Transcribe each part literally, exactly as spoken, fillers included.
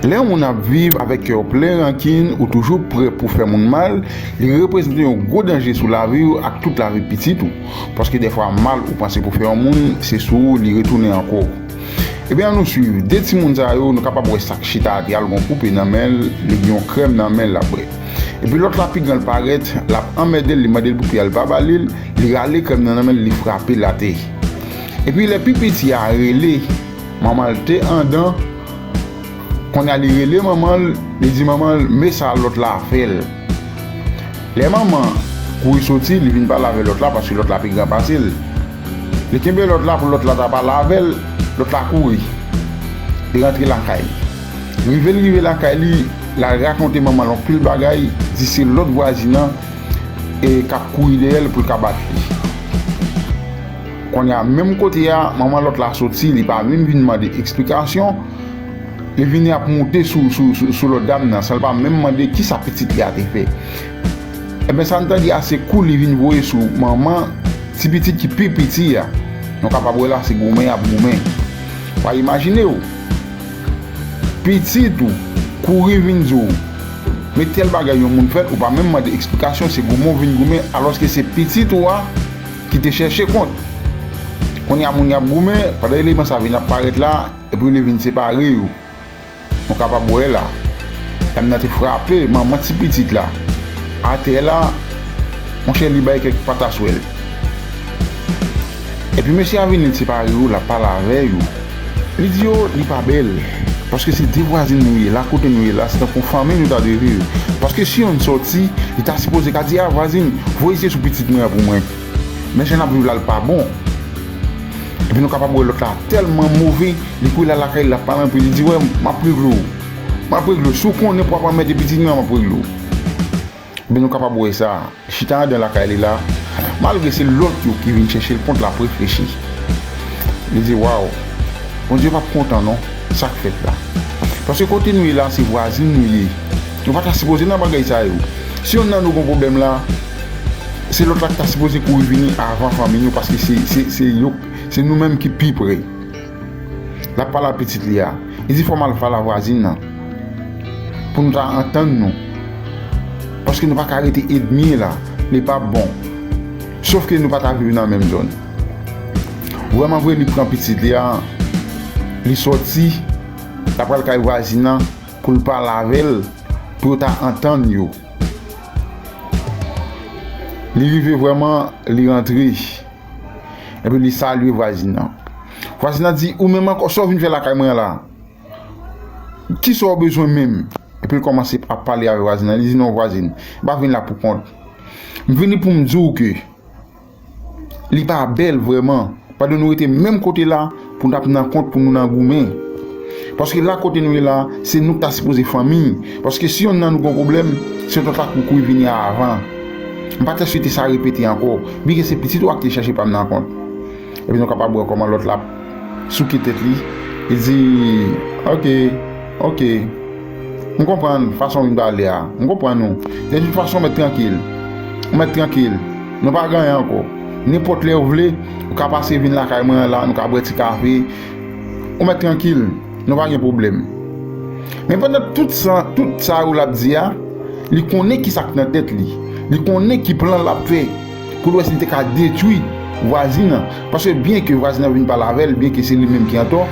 Lè yon moun ap viv avèk kè w plen rankin, ou toujou prè pou fè moun mal, li reprezante yon gwo danje sou lavi w ak tout lavi pitit ou. Paske dèfwa mal ou panse pou fè yon moun, se sou ou li retounen ankò. Ebyen, ann nou swiv. De timoun sa yo, nou kapab wè sa k chita a te al gen yon poupe nan men l, li gen yon krèm nan men l l ap bwè. Epi lòt la, pi gran l parèt, l ap anmède l, li mande l pou pye a, li pa ba li l, li rale krèm nan nan men l, li frape l atè. Epi lè pi piti a rele, manman l te andan, kounye a li rele manman l, li di manman l, men sa lòt la fè l. Lè manman kouri soti, li vin pale avè lòt la, paske lòt la pi gran pase l. Li kenbe lòt la pou lòt la ta pale avè l, lòt la kouri. Li rantre lakay li. Rive l rive lakay li, l al rakonte manman l anpil bagay, di se lòt vwazin nan e k ap kouri dèyè l pou l ka bat li. Kounye a, menm kote a, manman lòt la soti, li pa menm vin mande eksplikasyon, li vini ap monte sou, sou, sou, sou lòt dam nan, san l pa menm mande kisa pitit li a te fè. Ebyen, sa n tande a, se kou li vin voye sou manman ti pitit ki pi piti a. Nou kapab wè la, se goumen y ap goumen. W a imajine w, pitit ou kouri vin di w, men tèl bagay yon moun fè l, ou pa menm mande eksplikasyon, se goumen w vin goumen, alòske se pitit ou a ki te chèche kont. Kounye a, moun y ap goumen, pandan eleman sa vin ap parèt la, epi li vin separe yo. Nou kapab wè la, dam nan te frape manman ti pitit la atè la, monchè, li bay kèk pataswèl. Epi mesye a vini, li separe yo, l ap pale avè yo. Li di yo, li pa bèl. Paske se de vwazin nou ye, la kote nou ye la, se tankou fanmi nou ta dwe viv. Paske si yonn soti, li ta sipoze ka di, a, vwazin, voye zye sou pitit mwen an pou mwen. Men jan n ap viv la, l pa bon. Epi nou kapab wè lòt la tèlman move, li kouri l al lakay li, l ap pale anpil, li di, wè, m ap regle w. M ap regle w. Si w konnen pou w ap anmède pitit mwen an, m ap regle w. Ebyen, nou kapab wè sa. Chita anndan lakay li la, malgre se lòt yo ki vin chèche l kont, l ap reflechi. Li di, waw, Bondye p ap kontan non, sa k fèt la. Paske kote nou ye la, se vwazin nou ye. Nou pa ta sipoze nan bagay sa yo. Si yonn nan nou gon pwoblèm la, se lòt la ki ta sipoze kouri vini avan fanmi nou, paske se, se, se yo, se nou menm ki pi pre. L ap pale a pitit li a. Li di, fò m al pale a vwazin nan pou nou ta antann nou. Paske nou pa ka rete edmi la. Li p ap bon. Sof ke nou pa ta viv nan menm zòn. Vrèman vre, li pran pitit li a, li sòti, l ap pral kay vwazin nan pou l pale avè l, pou yo ta antann yo. Li rive vrèman, li rantre. Epi li salye vwazin nan. Vwazin nan di, ou menm ankò, sa w vin fè lakay mwen an la? Kisa w bezwen menm? Epi l kòmanse ap pale avè vwazin nan. Li di, non, vwazin, m pa vin la pou kont. M vini pou m di w ke li pa bèl vrèman. Pandan nou rete menm kote la, pou n ap nan kont, pou nou nan goumen. Paske la kote nou ye la, se nou k ta sipoze fanmi. Paske si yonn nan nou gon pwoblèm, se lòt la pou kouri vini avan. M pa ta swete sa repete ankò. Byenke se pitit ou a ki te chèche pa m nan kont. Epi nou kapab wè kòman lòt la ap souke tèt li. Li di, oke, oke. M konprann fason w vin pale a. M konprann ou. De tout fason, w mèt trankil. W mèt trankil. Nou pa gen anyen ankò. Nenpòt lè w vle, ou ka pase vin lakay mwen an la, nou ka bwè ti kafe. Ou mèt trankil. Nou pa gen pwoblèm. Men pandan tout sa, tout sa yo l ap di a, li konnen kisa k nan tèt li. Li konnen ki plan l ap fè pou l wè si l te ka detwi vwazin nan. Paske byenke vwazin nan vin pale avè l, byenke se li menm ki antò,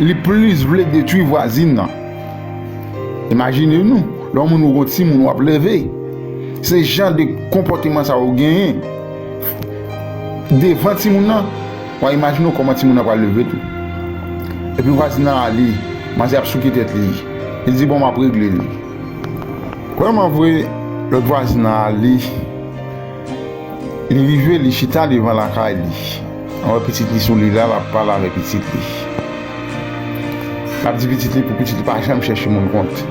li plis vle detwi vwazin nan. Imajine nou, lè yon moun ou gon timoun w ap leve, se jan de konpòteman sa yo genyen devan timoun nan, w a imajine w kòman timoun nan pral leve tou. Epi vwazin nan ale, manzè ap souke tèt li. Li di, bon, m ap regle li. Vrèman vre, lòt vwazin nan ale. Li rive, li chita devan lakay li. Anba pitit li sou li la, l ap pale avèk pitit li. L ap di pitit li pou pitit li pa janm chèche moun kont.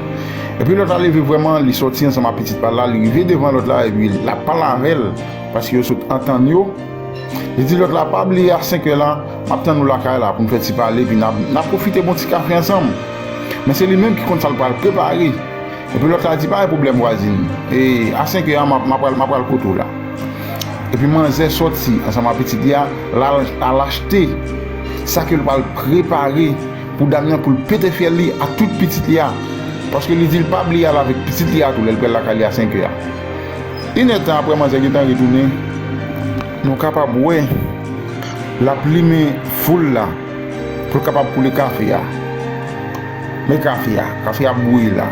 Epi lòt la leve vrèman, li sòti ansanm ak pitit pa l la, li rive devan lòt la, epi l ap pale avè l, paske yo sot antann yo. Li di lòt la, pa bliye a senk è la, m ap tann ou lakay la pou n fè ti pale, epi n ap, n ap pwofite bon ti kafe ansanm. Men se li menm ki konn sa l pral prepare. Epi lòt la di, pa gen pwoblèm vwazin. E a senk è a, m ap, m ap pral, m ap pral kote w la. Epi manzè sòti ansanm ak pitit li a, l al, al achte sa ke l pral prepare pou dam nan pou l pete fyèl li ak tout pitit li a. Paske li di l pa bliye al avèk pitit li a tou lè l pral lakay li a senk è a. Inèdtan apre manzè gentan retounen, nou kapab wè l ap limen foul la pou l kapab koule kafe a. Men kafe a, kafe a ap bouyi la.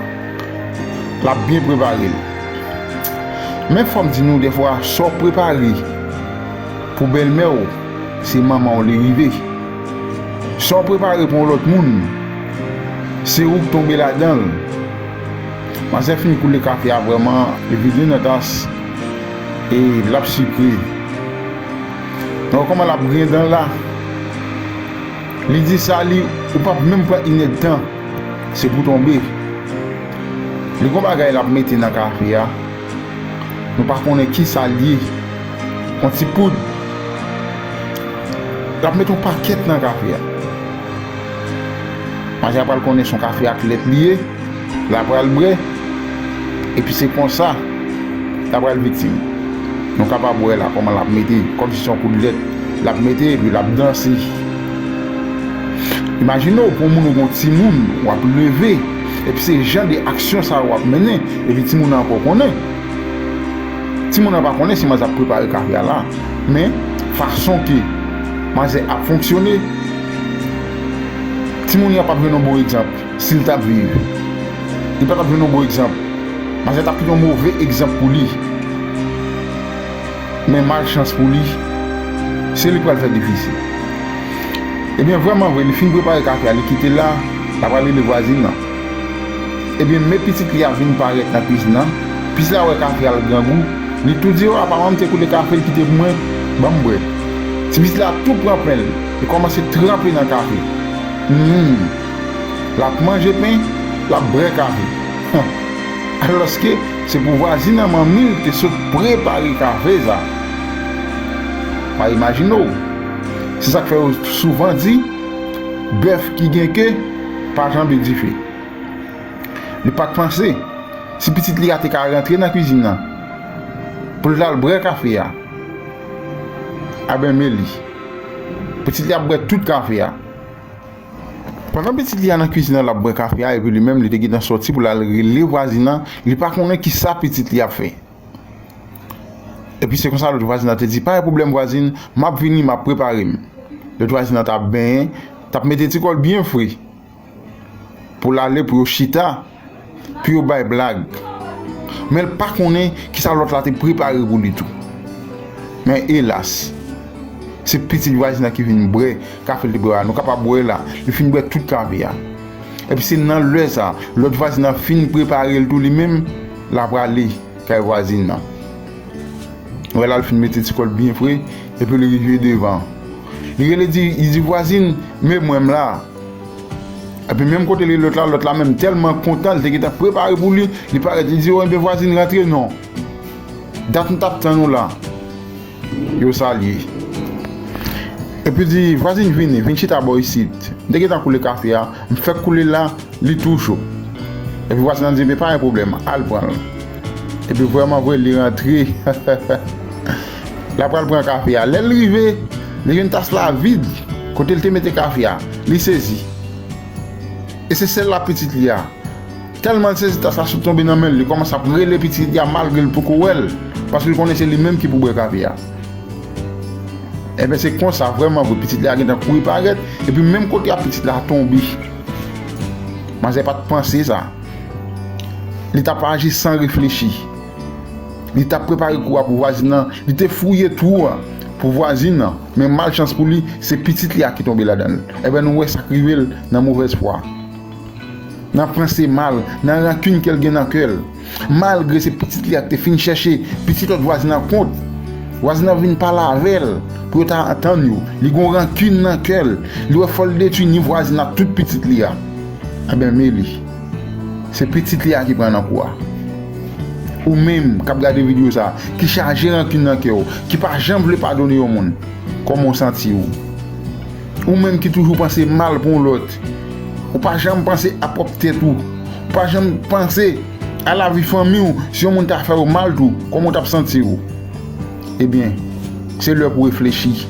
L ap byen prepare l. Men fò m di nou dèfwa sa w prepare pou bèlmè w, se manman w li rive. Sa w prepare pou yon lòt moun, se ou k tonbe ladan l. Manzè fin koule kafe a vrèman, li vide nan tas e l ap sikre. Donk kòman l ap griyen dan l la? Li di sa li, ou p ap menm pran inèdtan, se pou tonbe. Li gon bagay l ap mete nan kafe a. Nou pa konnen kisa l ye. Yon ti poud. L ap mete yon pakèt nan kafe a. Manzè a pral konnen se yon kafe ak lèt li ye. L a pral bwè. Epi se konsa l a pral viktim. Nou kapab wè la kòman l ap mete, kòmsi se yon kout lèt l ap mete, epi l ap danse. Imajine w, pou yon moun ou gon timoun, w ap leve, epi se jan de aksyon sa yo w ap mennen, epi timoun nan ankò konnen. Timoun nan pa konnen si manzè ap prepare kafe a la, men fason ke manzè ap fonksyone, timoun nan p ap jwenn yon bon egzanp si l t ap viv. Li pa t ap jwenn yon bon egzanp. Manzè t ap kite yon move egzanp pou li. Men malchans pou li, se li k pral fè difisil. Ebyen, vrèman vre, li fin prepare kafe a, li kite l la, l ap al rele vwazin nan. Ebyen, men pitit li a vin parèt nan kwizin nan. Pitit la wè kafe a l grangou, li tou di, "O, apa manman m te koule kafe, l kite pou mwen, ban m bwè." Ti pitit la tou pran pen l, li kòmanse tranpe nan kafe. Hmm. L ap manje pen, l ap bwè kafe. Alòske se pou vwazin nan manmi l te sot prepare kafe sa. Pa imajine w. Se sa k fè yo souvan di, bèf ki gen ke pa janbe dife. Li pa t panse si pitit li a te ka rantre nan kwizin nan pou l t al bwè kafe a. Aben, men li. Pitit li ap bwè tout kafe a. Pandan pitit li a nan kwizin nan, l ap bwè kafe a, epi li menm, li te gentan sòti pou l al rele vwazin nan, li pa konnen kisa pitit li ap fè. Epi se konsa lòt vwazin nan te di, "Pa gen pwoblèm vwazin, m ap vini, m ap prepare m." Lòt vwazin nan t ap benyen, t ap mete ti kò l byen fre pou l ale, pou yo chita, pou yo bay blag. Men l pa konnen kisa lòt la te prepare pou li tou. Men elas, se pitit vwazin nan ki vin bwè kafe l te bwè a. Nou kapab wè la, li fin bwè tout kafe a. Epi se nan lè sa, lòt vwazin nan fin prepare l tou li menm, l ap prale kay vwazin nan. Wè la, l fin mete ti kò l byen fre, epi li rive devan. Li rele di, li di, "Vwazin, men mwen m la." Epi menm kote li lòt la, lòt la menm tèlman kontan, li te gentan prepare pou li, li parèt, li di, "O, enben vwazin, rantre non. Dat m t ap tann ou la." Yo salye. Epi di, "Vwazin, vini, vin chita bò isit. M te gentan koule kafe a, m fèk koule l la, li tou cho." Epi vwazin nan di, "Ebyen, pa gen pwoblèm, al pran l." Epi vrèman vre, li rantre. L ap pral pran kafe a. Lè l rive, li jwenn tas la vid, kote l te mete kafe a. Li sezi. E se sèl la pitit li a. Tèlman l sezi, tas la sot tonbe nan men l, li kòmanse ap rele pitit li a malgre l poko wè l, paske l konnen se li menm ki pou bwè kafe a. Enben, se konsa, vrèman vre, pitit li a gentan kouri parèt, epi menm kote a pitit la tonbe. Manzè pa t panse sa. Li t ap aji san reflechi. Li t ap prepare kou a pou vwazin nan, li te fouye twou a pou vwazin nan, men malchans pou li, se pitit li a ki tonbe ladan l. Enben, nou wè sa k rive l nan movèz fwa. Nan panse mal, nan rankin ke l gen nan kè l. Malgre se pitit li a ki te fin chèche pitit lòt vwazin nan kont, vwazin nan vin pale avè l pou yo ta antann yo. Li gon rankin nan kè l. Li wè fò l detwi ni vwazin nan ak tout pitit li a. Enben, men li. Se pitit li a ki pran nan kou a. Ou menm k ap gade videyo sa, ki chaje rankin nan kè w, ki pa janm vle padone yon moun, kòman w santi w? Ou menm ki toujou panse mal pou yon lòt, ou pa janm panse a pwòp tèt ou, ou pa janm panse a lavi fanmi w, si yon moun ta fè w mal tou, kòman w t ap santi w? Ebyen, se lè pou w reflechi.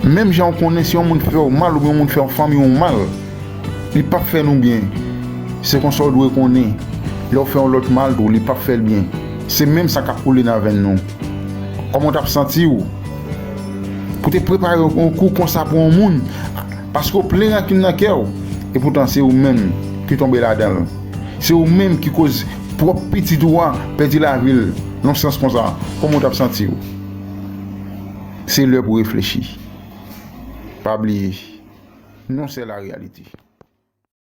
Menm jan w konnen si yon moun fè w mal oubyen yon moun fè yon fanmi w mal, Li p ap fè nou byen. Se konsa w dwe konnen. Lè w fè yon lòt mal tou, li p ap fè l byen. Se menm sa k ap koule nan venn nou. Kòman w t ap santi w? Pou te prepare yon kou konsa pou yon moun, paske w plen rankin nan kè w, epoutan se ou menm ki tonbe ladan l. Se ou menm ki koz pwòp pitit ou a pèdi lavi l. Nan sans konsa, kòman w t ap santi w? Se lè pou reflechi. Pa bliye, nou se la reyalite.